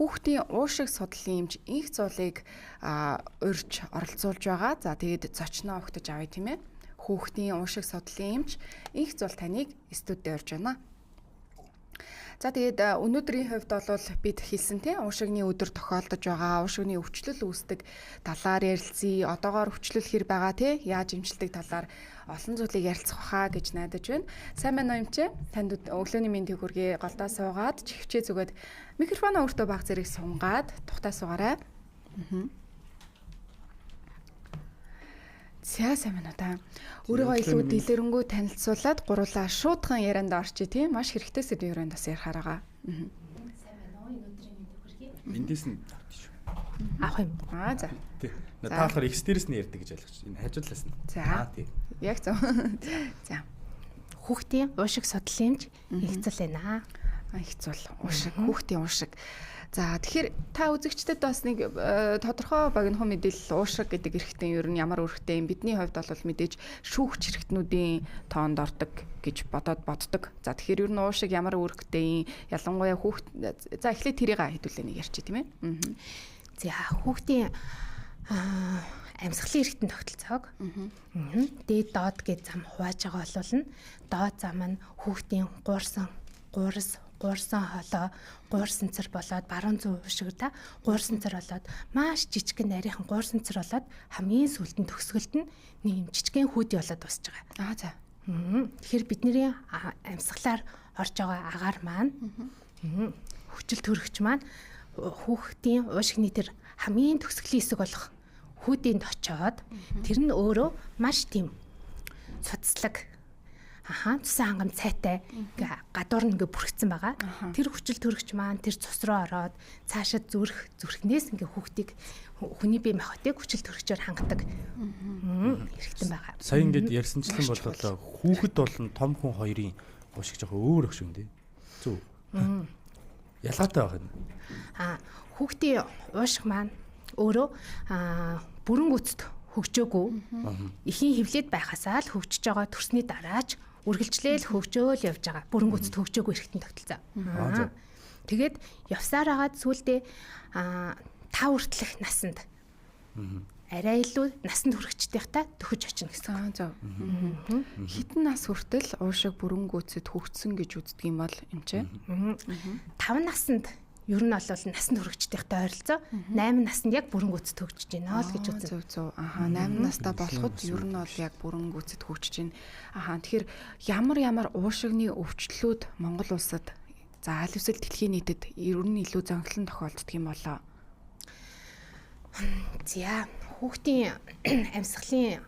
Хүүхдийн уушиг судлалын эмч Энх Зуулыг урьж оролцуулж байгаа. За тэгээд зочноо угтаж авъя, тийм ээ. Хүүхдийн уушиг судлалын эмч Энх Зуул таныг студид урьж байна. За тэгээд өнөөдрийн хувьд бол бид хэлсэн тийм уушигны өдөр тохиолдож байгаа, уушигны өвчлөл үүсдэг талаар ярилцъя. Одоогоор өвчлөл хэр байгаа тийм яаж эмчилдэг талаар олон зүйлийг ярилцах байхаа гэж найдаж байна. Сайн байна уу, эмчээ? Танд өглөөний мэндийг хүргэе. Голдоо суугаад, чихвчээ зүгээд, микрофоноо өөртөө баг зэрэг сунгаад тухтай суугаарай. За сайн байна уу та. Өөрийгөө илүү дэлгэрэнгүй танилцуулаад гурлаа шуудхан ярианд орчие, тийм маш хэрэгтэй сэдвийн өрөөнд бас ярихаар байгаа. Сайн байна уу? Энэ өдрийн мэндийг хүргэе. Эндээс нь авчих шүү. Авах юм. Аа за. Тий. Та болохоор X дээрээс нь ярьдаг гэж ойлгоч. Энэ хажуу талаас нь. За. Тий. Яг зөв. За. Хүүхдийн уушиг судлалын эмч Энх Зул байна. Энх Зул уушиг, хүүхдийн уушиг. За тэгэхээр та үзэгчдэд бас нэг тодорхой богинохон мэдээлэл, уушиг гэдэг эрхтэн ер нь ямар үүрэгтэй юм, бидний хувьд бол мэдээж шүүгч эрхтнүүдийн тоонд ордог гэж бодоод боддог. За тэгэхээр ер нь уушиг ямар үүрэгтэй юм, ялангуяа хүүхд, за эхлээд тэрийг хэдүүлээ нэг ярьчих, тийм ээ. За хүүхдийн амьсгалын эрхтэн тогтолцоог дээд доод гэж зам хувааж байгаа болвол нь доод зам нь хүүхдийн гуурсан гуурс гуурсан хоолой, гуурсан цэр болоод баруун зүүн уушиг та гуурсан цэр болоод маш жижигхэн нарийнхан гуурсан цэр болоод хамгийн сүүлд нь төгсгөлд нь нэг юм жижигхэн хүүдий болоод дуусч байгаа. Аа за. Тэгэхээр бидний амьсгалаар орж байгаа агаар маань хүчил төрөгч маань хүүхдийн уушигны тэр хамгийн төгсгөлийн хэсэг болох хүүдийнд очиод тэр нь өөрөө маш тийм судслаг, цусан хангам цайтай ингээ гадуур нь ингээ бүрхсэн байгаа. Тэр хүчил төрөгч маань тэр цус руу ороод цаашаа зүрх зүрхнээс ингээ хүүхдийг хүний бие махбодыг хүчил төрөгчөөр хангадаг эрхтэн байгаа. Сая ингээд ярьсанчлан боллоо, хүүхэд болон том хүн хоёрын уушиг жоохон өөр өгш юм тий. Зөв. Ялгаатай байх юм. Хүүхдийн уушиг маань өөрөө бүрэн гүйцэд хөгжөөгүй. Эхийн хөвлөд байхасаа л хөгжиж байгаа, төрсний дараач үргэлжлээл хөгжөөл явж байгаа. Бүрэн гүйцэд хөгжөөгүй эрхтэн тогтолцоо. Тэгээд явсаар хагаад сүүлдээ 5 хүртэлх насанд арай илүү насанд хүрэгчдийнхтэй төхөж очино гэсэн. Зөв. Хэдэн нас хүртэл уушиг бүрэн гүйцэд хөгжсөн гэж үздэг юм бол эмчээ? 5 насанд ер нь бол насанд хүрэгчдийнхтэй ойролцоо, 8 насанд яг бүрэн гүйцэд хөгжиж байна л гэж үзэн. Зөв зөв. Аха 8 настай болоход ер нь бол яг бүрэн гүйцэд хөгжиж байна. Аха тэгэхээр ямар ямар уушигны өвчлөлүүд Монгол улсад, за аль эсвэл дэлхийн нийтэд ер нь илүү зөнгөлөн тохиолддог юм болоо? За хүүхдийн амьсгалын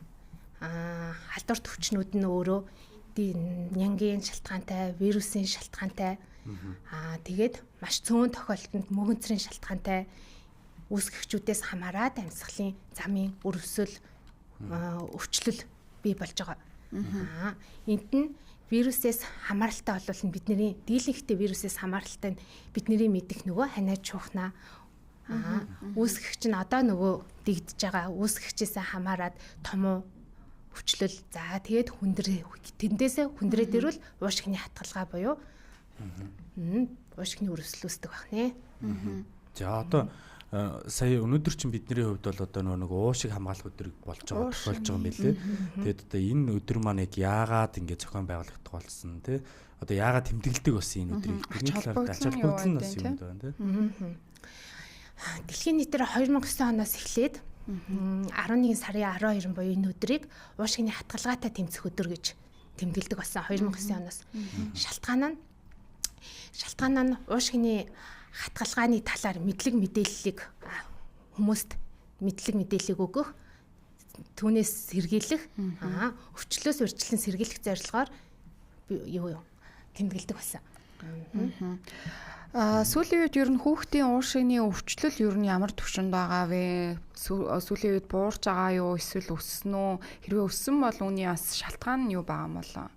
халдвар төвчнүүд нь өөрөө нянгийн шалтгаантай, вирусын шалтгаантай. Тэгээд маш цөөн тохиолдолд мөгөнцрийн шалтгаантай үүсгэгчүүдээс хамаарат амьсгалын замын өрөвсөл, өвчлөл бий болж байгаа. Энд нь вирусээс хамааралтай бол бидний дийлэнхтэй вирусээс хамааралтай нь бидний мэдих нөгөө ханиад чуухнаа. Үүсгэгч нь одоо нөгөө дэгдэж байгаа үүсгэгчээсээ хамаарат том өвчлөл. За тэгээд хүндрээ тэндээсээ хүндрээ дэрвэл уушигны хатгалгаа буюу уушигны өрөвсөл үүсдэг байх нэ. За одоо сая өнөөдөр чинь бидний хувьд бол одоо нэг уушиг хамгаалах өдөр болж байгаа, тохиолж байгаа юм билээ. Тэгээд одоо энэ өдөр маань яг яагаад ингэ зохион байгуулагдах болсон тий? Одоо яагаад тэмдэглэдэг болсон энэ өдрийг? Тэрний талаар ач холбогдол нь бас юм байна тий. Дэлхийн нийтээр 2009 оноос эхлээд 11 сарын 12 буюу энэ өдрийг уушигны хатгалгаатай тэмцэх өдөр гэж тэмдэглэдэг болсон 2009 оноос. Шалтгаан нь уушигны хатгалгааны талаар мэдлэг мэдээллийг хүмүүст мэдлэг мэдээллийг өгөх, түүнээс сэргийлэх, өвчлөөс урьдчилан сэргийлэх зорилгоор юу тэмдэглэдэг болсон. Сүүлийн үед ер нь хүүхдийн уушигны өвчлөл ер нь ямар түвшинд байгаа вэ? Сүүлийн үед буурч байгаа юу, эсвэл өссөн үү? Хэрвээ өссөн бол үүний бас шалтгаан нь юу байгаа юм болоо?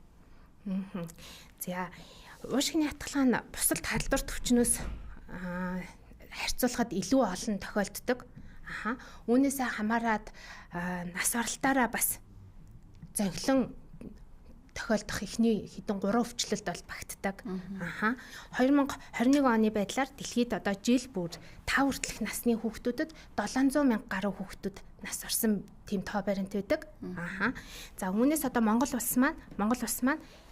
За уушигны хатгалгаа нь бусад халдвар төвчнөөс харьцуулахад илүү олон тохиолддог. Үүнээсээ хамаарат нас оролтоороо бас зөнхлөн тохиолдох эхний хэдэн 3 өвчлөлд бол багтдаг. Аха. 2021 оны байдлаар дэлхийд одоо жил бүр 5 хүртэлх насны хүүхдүүдэд 700 мянга гаруй хүүхдүүд нас орсон тийм тоо баримт байдаг. Аха. За үүнээс одоо Монгол улс маань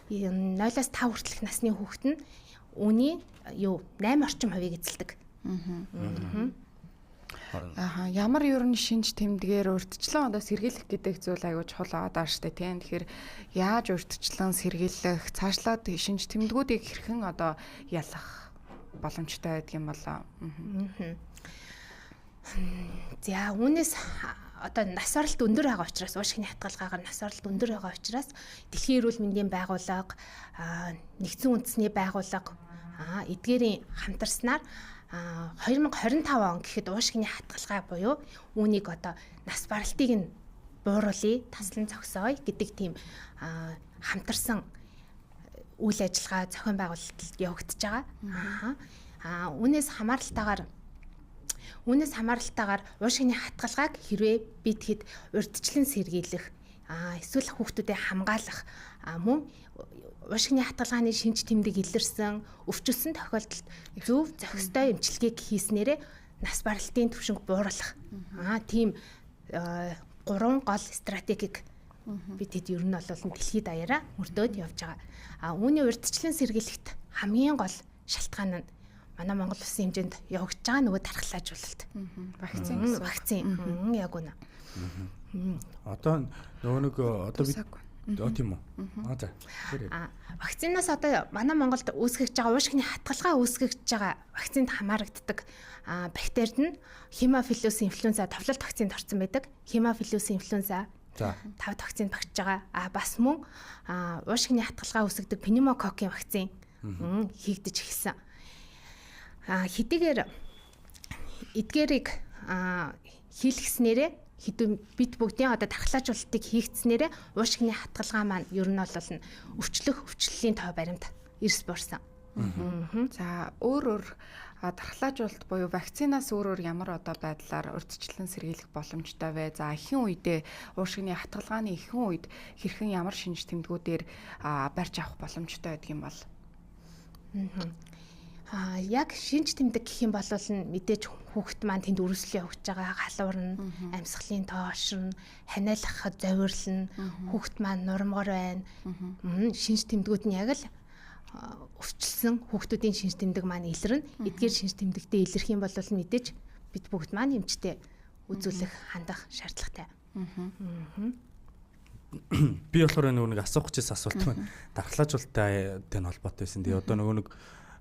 0-аас 5 хүртэлх насны хүүхэд нь үүний 8 орчим хувийг эзэлдэг. Аха, ямар ер нь шинж тэмдгээр урьдчилан одоо сэргийлэх гэдэг зүйл аягүй чухал байгаа штэ тийм. Тэгэхээр яаж урьдчилан сэргийлэх, цаашлаад шинж тэмдгүүдийг хэрхэн одоо ялах боломжтой байдаг юм болоо. За үүнээс одоо нас оролт өндөр байгаа учраас уушгины хатгалгаагаар нас оролт өндөр байгаа учраас Дэлхийн эрүүл мэндийн байгууллага, нэгдсэн үндэсний байгууллага эдгээрийн хамтарснаар 2025 он гэхэд уушгины хатгалгаа буюу үүнийг одоо нас баралтыг нь бууруулъя, таслан зогсооё гэдэг тийм хамтарсан үйл ажиллагаа зохион байгуулалт явагдаж байгаа. Үүнээс хамааралтайгаар уушгины хатгалгааг хэрвээ бид хэд урьдчилан сэргийлэх, эсвэл хүүхдүүдэд хамгаалах, мөн уушгины хатгалгааны шинж тэмдэг илэрсэн, өвчлөсөн тохиолдолд зөв зохистой эмчилгээг хийснээрээ нас баралтын түвшинг бууруулах. Тийм гурван гол стратегийг бид хэд ер нь бол дэлхийд даяараа мөрдөөд явж байгаа. Үүний урьдчилан сэргийлэхт хамгийн гол шалтгаан нь манай Монгол улсын хэмжээнд явагдаж байгаа нөгөө дархлаажуулалт. Вакцин гэсэн. Вакцин. Яг үнэ. Одоо нөгөө нэг одоо бид тийм үү? За. Вакцинаас одоо манай Монголд үүсгэж байгаа уушгины хатгалгаа үүсгэж байгаа вакцинд хамаарагддаг бактерид нь Haemophilus influenza товлолт вакцинд орсон байдаг. Haemophilus influenza 5 вакцинд багтж байгаа. Бас мөн уушгины хатгалгаа үүсгэдэг пневмококкийн вакцин хийгдэж эхэлсэн. Хэдийгээр эдгээрийг хийлгэснээрээ хэдэн бид бүгдийн одоо дархлаажуулалтыг хийгдснээрээ уушгины хатгалгаа маань ер нь бол өвчлөх өвчлөлийн тоо баримт эрс буурсан. За өөр дархлаажуулалт буюу вакцинаас өөр ямар одоо байдлаар урьдчилан сэргийлэх боломжтой вэ? За эхэн үедээ уушгины хатгалгааны эхэн үед хэрхэн ямар шинж тэмдгүүдээр барьж авах боломжтой байдаг юм бол? Яг шинж тэмдэг гэх юм бол мэдээж хүүхэд маань тэнд өрсөлдөөн явж байгаа, халуурна, амьсгалын тоо оширно, ханиалах зовирлно, хүүхэд маань нурмгор байна. Шинж тэмдгүүд нь яг л өвчлсөн хүүхдүүдийн шинж тэмдэг маань илэрнэ. Эдгээр шинж тэмдэгтээ илэрх юм бол мэдээж бид бүгд маань эмчтэй үзүүлэх, хандах шаардлагатай. Би болохоор нөгөө нэг асуух гэжсэн асуулт маань дархлаажуулалттай холбоотой байсан. Тэгээ одоо нөгөө нэг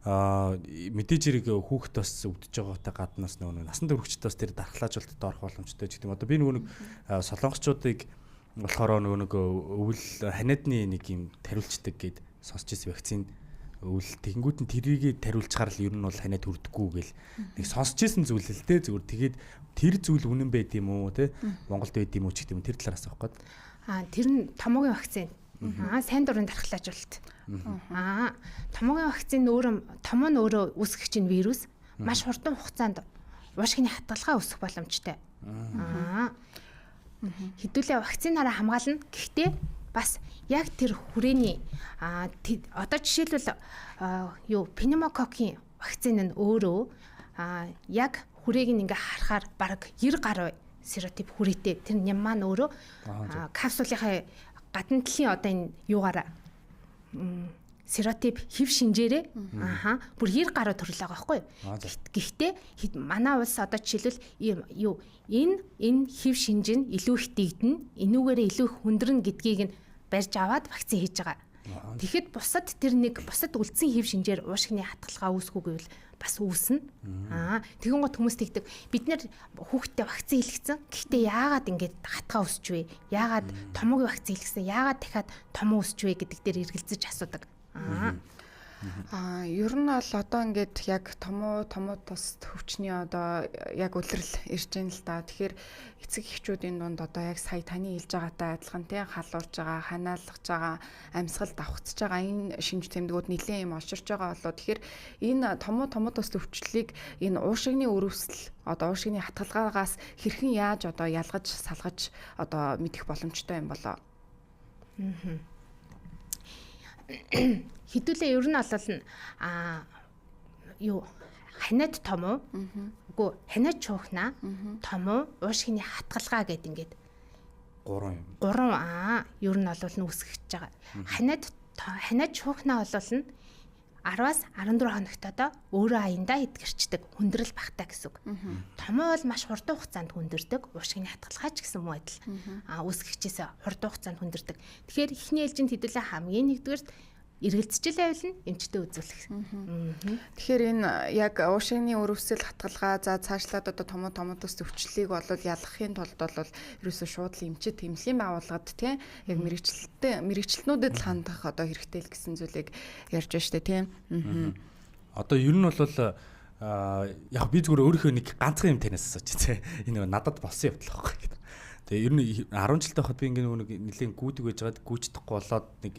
мэдээж хэрэг хүүхэд бас өвдөж байгаатай гаднаас нөгөө насан туршид бас тэр дархлаажуулалтад орох боломжтой ч гэдэг юм. Одоо би нөгөө нэг солонгосчуудыг болохоор нөгөө нэг өвөл ханиадны нэг юм тариулцдаг гэд сонсч ирсэн вакцин өвөл тэгэнгүүт нь тэрийг тариулчаар л ер нь бол ханиад хүрдэггүй гэл нэг сонсч ирсэн зүйл л дээ. Зүгээр тэгээд тэр зүйл үнэн байд юм уу те Монголд байд юм уу ч гэдэг юм тэр талаар асуух гээд. Тэр нь томоогийн вакцин. Сайн дурын дархлаажуулалт. Томоогийн вакцин өөрөө томоо нь өөрөө үүсгэх чинь вирус маш хурдан хугацаанд уушгины хатгалгаа үүсгэх боломжтой. Хэдүүлээ вакцинаараа хамгаална. Гэхдээ бас яг тэр хүрээний одоо жишээлбэл пневмококкийн вакцин нь өөрөө яг хүрээг нь ингээ харахаар бараг 90 гаруй серотип хүрээтэй. Тэр ням маань өөрөө капсулынхаа гадна талын одоо энэ юугаараа серотип хэв шинжээрээ бүр 90 гаруй төрөл байгаа байхгүй юу. Гэхдээ манай улс одоо жишээлбэл юу энэ хэв шинж нь илүү их дэгдэнэ, энүүгээрээ илүү их хүндэрнэ гэдгийг нь барьж аваад вакцин хийж байгаа. Тэгэхэд бусад тэр нэг бусад үлдсэн хэв шинжээр уушгины хатгалгаа үүсэхгүй гэвэл бас үүснэ. Тэгэн гот хүмүүс тэгдэг. Бид нэр хүүхдтэй вакцин хийлгэсэн. Гэхдээ яагаад ингэж хатгаа өсч вэ? Яагаад томоогийн вакцин хийлгэсэн? Яагаад дахиад томоо өсч вэ гэдэг дээр эргэлзэж асуудаг. Ер нь бол одоо ингээд яг томоо тус төвчний одоо яг үлрэл ирж байна л да. Тэгэхээр эцэг эхчүүдийн дунд одоо яг сая таны хэлж байгаатай адилхан тийм халуурж байгаа, ханиалгаж байгаа, амьсгал давхцаж байгаа энэ шинж тэмдгүүд нэлээд юм олширч байгаа болоо. Тэгэхээр энэ томоо тус төвчлөлийг энэ уушигны өрөвсөл одоо уушигны хатгалгаагаас хэрхэн яаж одоо ялгаж салгаж одоо мэдэх боломжтой юм болоо? Хэдүүлээ ер нь бол юу ханиад том уу? Үгүй ханиад чуухнаа том уу? Уушгины хатгалгаа гэд ингээд гурван юм. Гурван ер нь бол нь үүсгэж байгаа. Ханиад чуухнаа бол нь 10-аас 14 хоногт одоо өөрөө аяндаа эдгэрчдэг, хүндрэл багтаа гэсэн үг. Томоо бол маш хурдан хугацаанд хүндэрдэг, уушгины хатгалгаа ч гэсэн мөн адил. Үүсгэгчээс хурдан хугацаанд хүндэрдэг. Тэгэхээр эхний ээлжинд хэдүүлээ хамгийн нэгдүгээрт эргэлзэж байвал нь эмчтэй үзүүлэх. Тэгэхээр энэ яг уушигны өрөвсөл хатгалгаа, за цаашлаад одоо томоо томоодос өвчлөлийг бол ялгахын тулд бол ерөөсөө шууд л эмчит эмнэлгийн байгууллагад тий яг мэрэгчлэтнүүдэд л хандах одоо хэрэгтэй л гэсэн зүйлийг ярьж байна шүү дээ тий. Одоо ер нь бол яг би зүгээр өөрийнхөө нэг ганцхан юм танаас асууч тий. Энэ надад болсон явдал байхгүй гэдэг. Тэгээ ер нь 10 жилтэй байхад би ингээ нэг нэлийн гүйдэг байж байгаад гүйчдэхгүй болоод нэг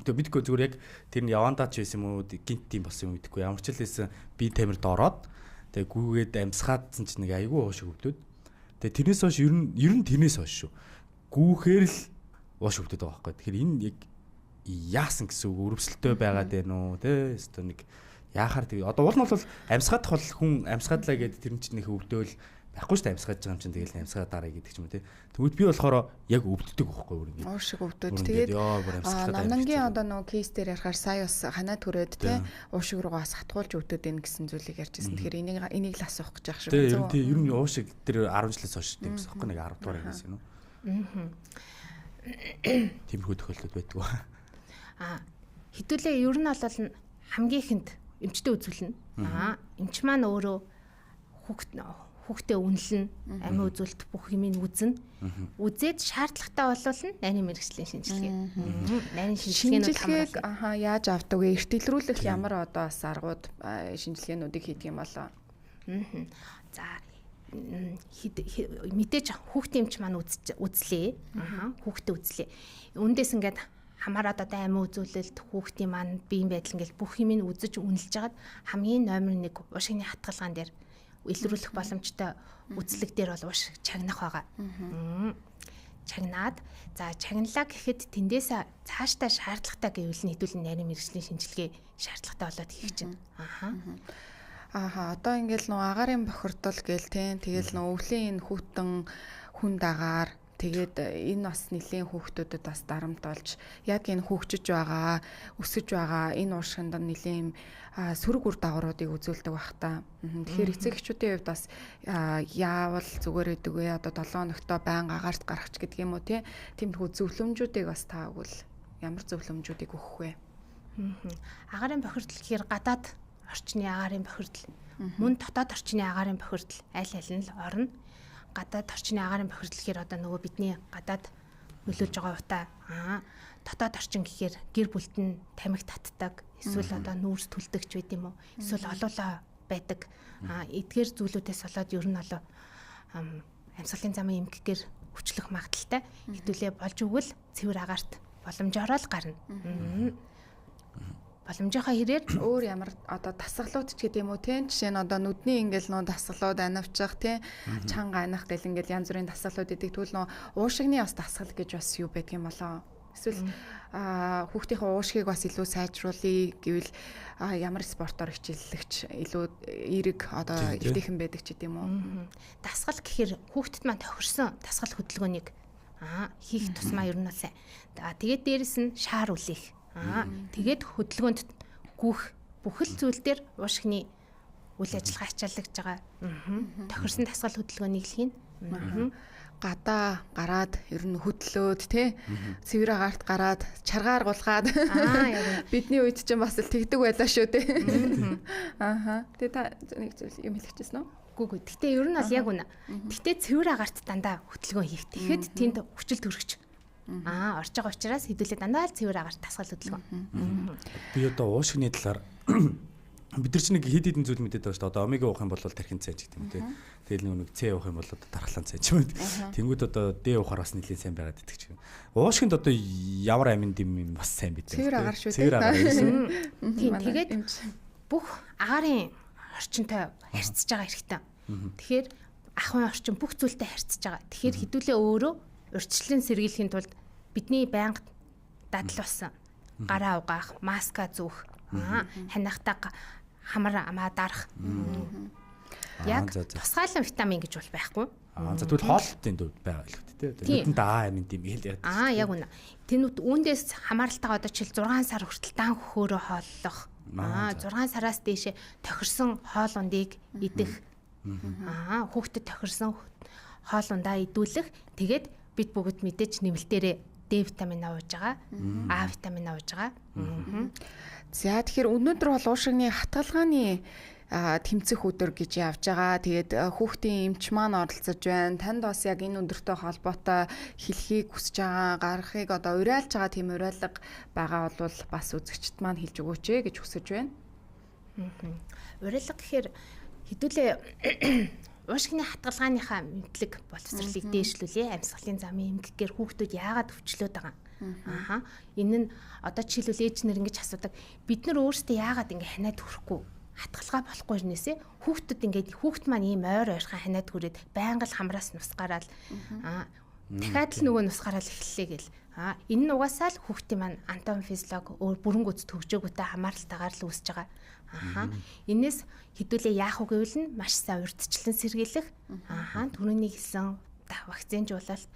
тэгээ мэдгүй зүгээр яг тэр нь явандаа ч байсан юм уу гинт тийм болсон юм мэдэхгүй ямар ч л байсан би тамирд ороод тэгээ гүйгээд амьсгаадсан чинь нэг айгүй уушиг өвдөд. Тэгээ тэрнээс хойш ер нь тэрнээс хойш шүү. Гүүхээр л уушиг өвдөд байгаа байхгүй. Тэгэхээр энэ яг яасан гэсэн үг өрөвсөлтөө байгаад байна уу те өстө нэг яахаар тэгээ одоо уул нь бол амьсгаадах бол хүн амьсгаадлаа гэдэг тэр чинь нэг өвдөөл байхгүй шүү дээ, амьсгааж байгаа юм чинь тэгэл амьсгаа дараа гэдэг ч юм уу те. Тэгвэл би болохоор яг өвддөг байхгүй өөр ингэ. Уушиг өвдөд. Тэгээд намнангийн одоо нөгөө кейс дээр ярихаар сая бас ханаа түрээд те уушиг руугаа бас хатгуулж өвдөд ийн гэсэн зүйлийг ярьж байсан. Тэгэхээр энийг л асуух гэж байх шиг байна. Тийм, ер нь уушиг тэр 10 жилээс хойш тийм гэсэн байхгүй нэг 10 дугаар ангиас юм уу. Тиймэрхүү тохиолдол байдаг. Хэдүүлээ ер нь бол хамгийн ихэнд эмчтэй үзүүлнэ. Эмч маань өөрөө хүүхдээ үнэлнэ, амин үзүүлэлт бүх юмыг үзнэ. Үзээд шаардлагатай болвол нь нарийн мэргэжлийн шинжилгээ. Нарийн шинжилгээнүүд хамгаална. Яаж авдаг вэ? Эрт илрүүлэх ямар одоо бас аргууд шинжилгээнүүдийг хийдэг юм болоо? За мэдээж хүүхдийн эмч маань үзлээ. Хүүхдээ үзлээ. Үндээс ингээд хамаарат одоо амин үзүүлэлт, хүүхдийн маань биеийн байдал ингээд бүх юмыг үзэж үнэлж хагаад хамгийн номер 1 уушгины хатгалгаан дээр илрүүлэх боломжтой үзлэг дээр бол уушиг чагнах байгаа. Чагнаад за чагналаа гэхэд тэндээс цаашдаа шаардлагатай гэвэл нь хэдүүл нарийн мэргэжлийн шинжилгээ шаардлагатай болоод хийх чинь. Одоо ингээл нөө агаарын бохирдол гээл те тэгэл нөө өвлийн энэ хүүтэн хүнд агаар тэгээд энэ бас нэлийн хүүхдүүдэд бас дарамт болж яг энэ хөгжиж байгаа, өсөж байгаа энэ уушгинд нэлийн сөрөг үр дагавруудыг үзүүлдэг байх та. Тэгэхээр эцэг эхчүүдийн хувьд бас яавал зүгээр өгдөг вэ? Одоо 7 хоногтой байнга агаарт гарах ч гэдэг юм уу те. Тиймэрхүү зөвлөмжүүдийг бас та өгвөл ямар зөвлөмжүүдийг өгөх вэ? Агаарын бохирдол гэхээр гадаад орчны агаарын бохирдол, мөн дотоод орчны агаарын бохирдол аль аль нь л орно. Гадаад орчны агаарын бохирдол гэхээр одоо нөгөө бидний гадаад нөлөөлж байгаа утаа дотоод орчин гэхээр гэр бүлд нь тамхи татдаг, эсвэл одоо нүүрс түлдэг ч байд юм уу, эсвэл олоолаа байдаг. Эдгээр зүйлүүдээс болоод ер нь болоо амьсгалын замын эмгэгээр өвчлөх магадлалтай. Хэдүүлээ болж өгвөл цэвэр агаарт боломжоор л гарна. Боломжийнхаа хэрээр өөр ямар одоо дасгалууд ч гэдэг юм уу те, жишээ нь одоо нүдний ингээл нөө дасгалууд анивчих те, чанга аних гэл ингээл янз бүрийн дасгалууд идэг. Тэгвэл нөө уушигны бас дасгал гэж бас юу байдаг юм болоо? Эсвэл хүүхдийнхээ уушгийг бас илүү сайжруулъя гэвэл ямар спортоор хичээллэгч илүү эерэг одоо эвтэйхэн байдаг ч гэдэг юм уу? Дасгал гэхээр хүүхдэд маань тохирсон дасгал хөдөлгөөнийг хийх тусмаа ер нь бол сайн. Тэгээд дээрэс нь шаар үлээх. Тэгээд хөдөлгөөнд гүөх бүхэл зүйл дээр уушгины үйл ажиллагаа ачаалагдж байгаа. Тохирсон дасгал хөдөлгөөнийг л хийнэ. Гадаа гараад ер нь хөдлөөд тий цэвэр агаарт гараад чаргаар гулгаад бидний үед чинь бас л тэгдэг байлаа шүү дээ. Тэгээ та нэг зүйл юм хэлэх гэжсэн үү? Үгүй. Гэтэ ер нь бол яг үнэ. Гэтэ цэвэр агаарт дандаа хөдөлгөөн хийх. Тэгэхэд тэнд хүчил төрөгч орж байгаа учраас хэдүүлээ дандаа л цэвэр агаарт дасгал хөдөлгөөн. Би одоо уушгины талаар бид нар ч нэг хэд хэдэн зүйл мэдээд байгаа шүү дээ. Одоо омега уух юм бол тархин цай ч гэдэг юм те. Тэгэл нэг С уух юм бол одоо дархлаан цай ч юм. Тэнгүүд одоо Д уухаар бас нэлээд сайн байгаад идэх ч юм. Уушгинд одоо ямар амин дэм юм бас сайн бид. Цэвэр агаар шүү дээ. Цэвэр агаар гэсэн. Тийм, тэгээд бүх агаарын орчинтой харьцаж байгаа хэрэгтэй. Тэгэхээр ахуйн орчин бүх зүйлтэй харьцаж байгаа. Тэгэхээр хэдүүлээ өөрөө урьдчилан сэргийлэхийн тулд бидний байнга дадал болсон Гараа угаах, маска зүүх, ханиахтаа хамар амаа дарах. Яг тусгаалan витамин гэж бол байхгүй. За тэгвэл хооллолтын төвд байгаа л үү те. Нүдэнд А амин тийм хэл яриад. Яг үнэ. Тэнүүд үүндээс хамааралтайгаа одоо жишээл 6 сар хүртэл дан хөхөөрөө хооллох. 6 сараас дээшээ тохирсон хоол ундыг идэх. Хүүхдэд тохирсон хоол ундаа идүүлэх. Тэгээд бид бүгд мэдээж нэмэлтээрээ Д витамин ууж байгаа, А витамин ууж байгаа. За тэгэхээр өнөөдөр бол уушигны хатгалгааны тэмцэх өдөр гэж явж байгаа. Тэгээд хүүхдийн эмч маань оролцож байна. Танд бас яг энэ өдөртэй холбоотой хэлхийг хүсэж байгаа, гаргахыг одоо уриалж байгаа тийм уриалга байгаа бол бас үзэгчд маань хэлж өгөөч ээ гэж хүсэж байна. Уриалга гэхээр хэдүүлээ уушгины хатгалгааныхаа мэдлэг боловсролыг дээшлүүлээ. Амьсгалын замын эмгэгээр хүүхдүүд яагаад өвчлөөд байгаа юм? Энэ нь одоо жишээлбэл ээж нар ингэж асуудаг. Бид нар өөрсдөө яагаад ингэ ханиад хүрэхгүй хатгалгаа болохгүй ирнээсээ хүүхдүүд ингээд хүүхд маань ийм ойр ойрхон ханиад хүрээд байнга л хамраас нус гараал дахиад л нөгөө нус гараал эхэллээ гэл. Энэ нь угаасаа л хүүхдийн маань анатоми физиолог өөр бүрэн гүц төгжөөгүйтэй хамааралтайгаар л үүсэж байгаа. Энээс хэдүүлээ яах вэ гэвэл нь маш сайн урьдчилан сэргийлэх. Түрүүний хэлсэн вакцинжуулалт,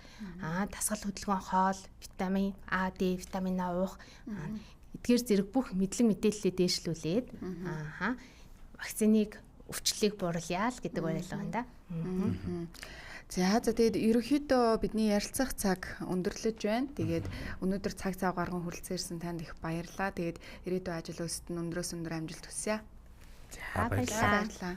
дасгал хөдөлгөөн, хоол, витамин А, Д витамин А уух. Эдгээр зэрэг бүх мэдлэг мэдээллээ дээшлүүлээд вакциныг өвчлөлийг бууруулъя л гэдэг уриалга байна да. За тэгээд ерөнхийдөө бидний ярилцах цаг өндөрлөж байна. Тэгээд өнөөдөр цаг зав гарган хүрэлцэн ирсэн танд их баярлалаа. Тэгээд ирээдүйн ажил үйлсэд нь өндрөөс өндөр амжилт хүсье. За баярлалаа.